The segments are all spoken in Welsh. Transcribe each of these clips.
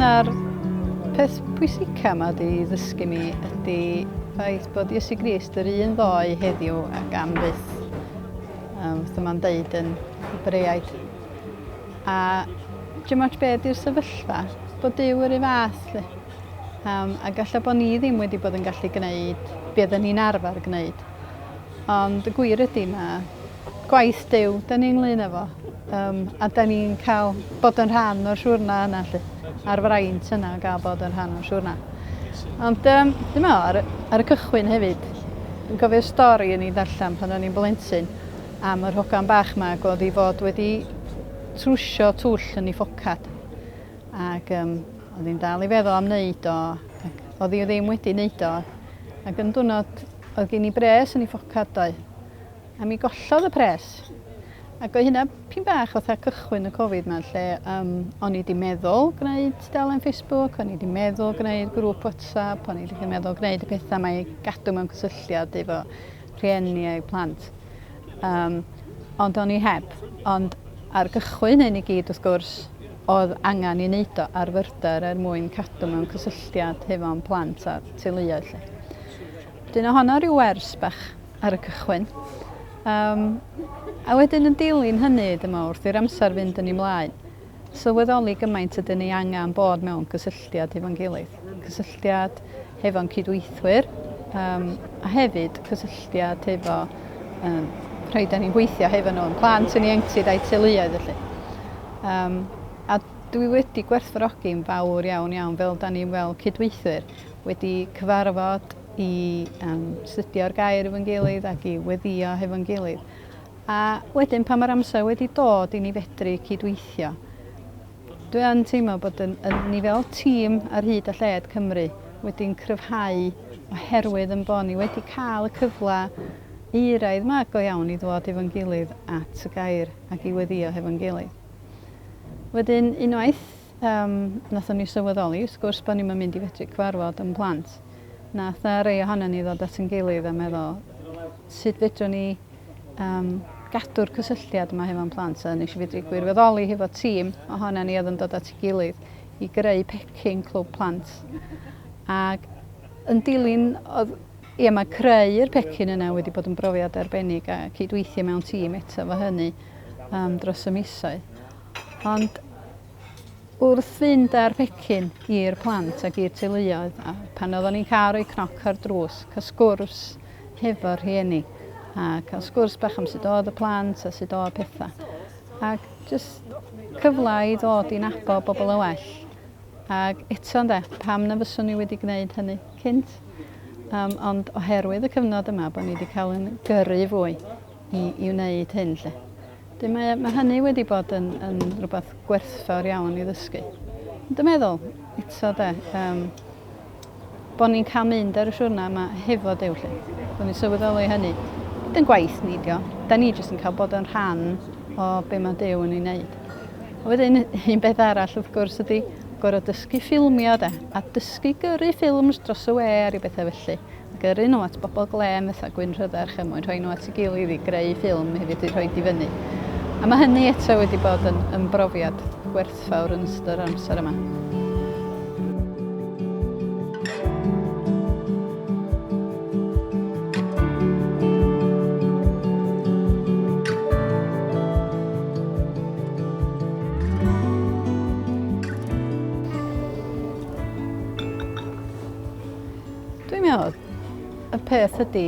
Un o'r peth pwysica ma 'di ddysgu mi ydy ffaith bod Iesu Grist yr un ddoe heddiw ac am byth. Fatha mae'n deud yn Hebreaid. A dim ots be ydy'r sefyllfa, bod Duw yr un fath. 'lly. A galla bod ni ddim wedi bod yn gallu gwneud be oedden ni'n arfer gwneud. Ond y gwir ydy mae gwaith Duw, da ni ynglyn efo. A da ni'n cael bod yn rhan o'r siwrna yna, 'lly. A'r fraint yna o gael bod yn rhan o'r siwrna. Ond um, dwi'n meddwl, ar, ar y cychwyn hefyd, dwi'n cofio stori yn ei ddarllen pan o'n i'n blentyn am yr hogan bach yma ac oedd ei fod wedi trwsio twll yn ei phocad. Ac um, oedd hi'n dal i feddwl am wneud o, ac oedd hi ddim wedi wneud o. Ac yn dwrnod, oedd gen i bres yn ei phocad doedd. A mi gollodd y pres. Ac oedd hynna pyn bach fatha cychwyn y Covid 'ma lle um, o'n i 'di meddwl gwneud tudalen Facebook, o'n i 'di meddwl gwneud grŵp WhatsApp, o'n i 'di meddwl gwneud y pethau 'ma i gadw mewn cysylltiad efo rhieni a'u plant. Um, ond o'n i heb. Ond ar gychwyn hyn i gyd wrth gwrs, oedd angen i wneud o ar fyrder er mwyn cadw mewn cysylltiad hefo'n plant a'r teuluoedd 'lly. Wedyn o' honno ryw wers bach ar y cychwyn. Um, a wedyn yn dilyn hynny, dyma wrth i'r amser fynd yn ei mlaen, sylweddoli gymaint ydyn ni angen bod mewn cysylltiad hefo'n gilydd. Cysylltiad hefo'n cydweithwyr, um, a hefyd cysylltiad hefo um, rhai da ni'n gweithio hefo nhw, yn plant yn ieuenctid a'u teuluoedd felly. Um, a dwi wedi gwerthfawrogi'n fawr iawn iawn fel da ni fel cydweithwyr wedi cyfarfod i um, astudio'r gair efo'n gilydd ac i weddïo hefo'n gilydd. A wedyn pan mae'r amser wedi dod i ni fedru cydweithio, dwi yn teimlo bod yn, yn, ni fel tîm ar hyd a lled Cymru wedi'n cryfhau oherwydd yn bod ni wedi cael y cyfle euraidd yma go iawn i ddod efo'n gilydd at y gair ac i weddïo hefo'n gilydd. Wedyn, unwaith Yym, nathon ni sylweddoli, wrth gwrs, bod ni'm yn mynd i fedru cyfarfod yn plant. Nath 'na rei ohonon ni ddod at ein gilydd a meddwl, sut fedrwn ni um, gadw'r cysylltiad yma hefo'n plant? A nes i fedru gwirfoddoli hefo tîm ohonon ni oedd yn dod at ei gilydd i greu pecyn clwb plant. Ac yn dilyn, oedd, ie, mae creu'r pecyn yna wedi bod yn brofiad arbennig a cydweithio mewn tîm eto efo hynny um, dros y misoedd. Ond wrth fynd â'r pecyn i'r plant ac i'r teuluoedd, a pan oeddwn ni'n cael rhoi cnoc ar drws, cael sgwrs hefo'r rhieni, a cael sgwrs bach am sut oedd y plant a sut oedd pethau. Ac jyst cyfle i ddod i nabod bobl yn well. Ac eto ynde, pam na fyswn i wedi gwneud hynny cynt? Um, ond oherwydd y cyfnod yma, bod ni wedi cael yn gyrru fwy i, i wneud hyn 'lly. Wedyn mae, mae hynny wedi bod yn, yn rhywbeth gwerthfawr iawn i ddysgu. Dwi'n meddwl, eto de, um, bod ni'n cael mynd ar y siwrna yma hefo Duw 'lly. Bod ni'n sylweddoli hynny. Nid yn gwaith ni dio. Da ni jyst yn cael bod yn rhan o be mae Duw yn ei wneud. A wedyn, un beth arall wrth gwrs ydy gorfod dysgu ffilmio de, a dysgu gyrru ffilms dros y we a rhyw bethau felly. Gyrru nhw at bobl glên fatha Gwyn Rhydderch er mwyn rhoi nhw at ei gilydd i greu ffilm hefyd i rhoi i fyny. A mae hynny eto wedi bod yn, yn brofiad gwerthfawr yn ystod yr amser yma. Dwi'n meddwl y peth ydy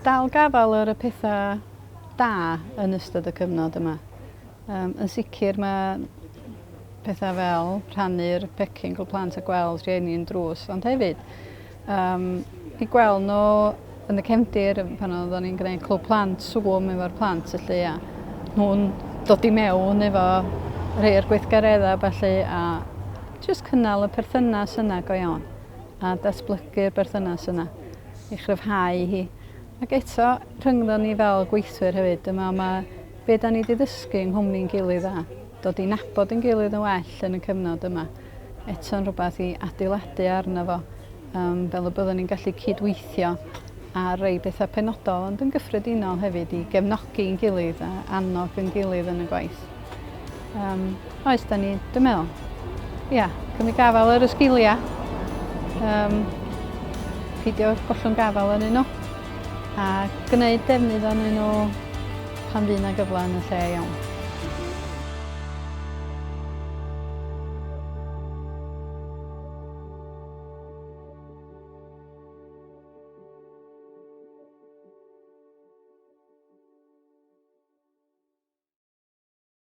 dal gafael ar y pethau da yn ystod y cyfnod yma. Um, yn sicr mae pethau fel rhannu'r pecyn clwb plant a gweld rhieni yn drws, ond hefyd um, i gweld nhw yn y cefndir pan oeddwn ni'n gwneud clwb plant Zoom efo'r plant felly a nhw'n dod i mewn efo rhai o'r gweithgareddau felly a jyst cynnal y perthynas yna go iawn a datblygu'r berthynas yna i chryfhau hi. Ac eto, rhyngddon ni fel gweithwyr hefyd, dyma mae be da ni wedi ddysgu yng nghwmni'n gilydd a dod i nabod yn gilydd yn well yn y cyfnod yma. Eto'n rhywbeth i adeiladu arno fo, um, fel y byddwn ni'n gallu cydweithio ar rei bethau penodol, ond yn gyffredinol hefyd i gefnogi'n gilydd a annog yn gilydd yn y gwaith. Um, oes, da ni, dwi'n meddwl, Ia, cymryd gafael ar y sgiliau. Um, peidio gollwng gafael yn nhw. A gwneud defnydd o'n nhw pan fydd 'na gyfle yn y lle iawn.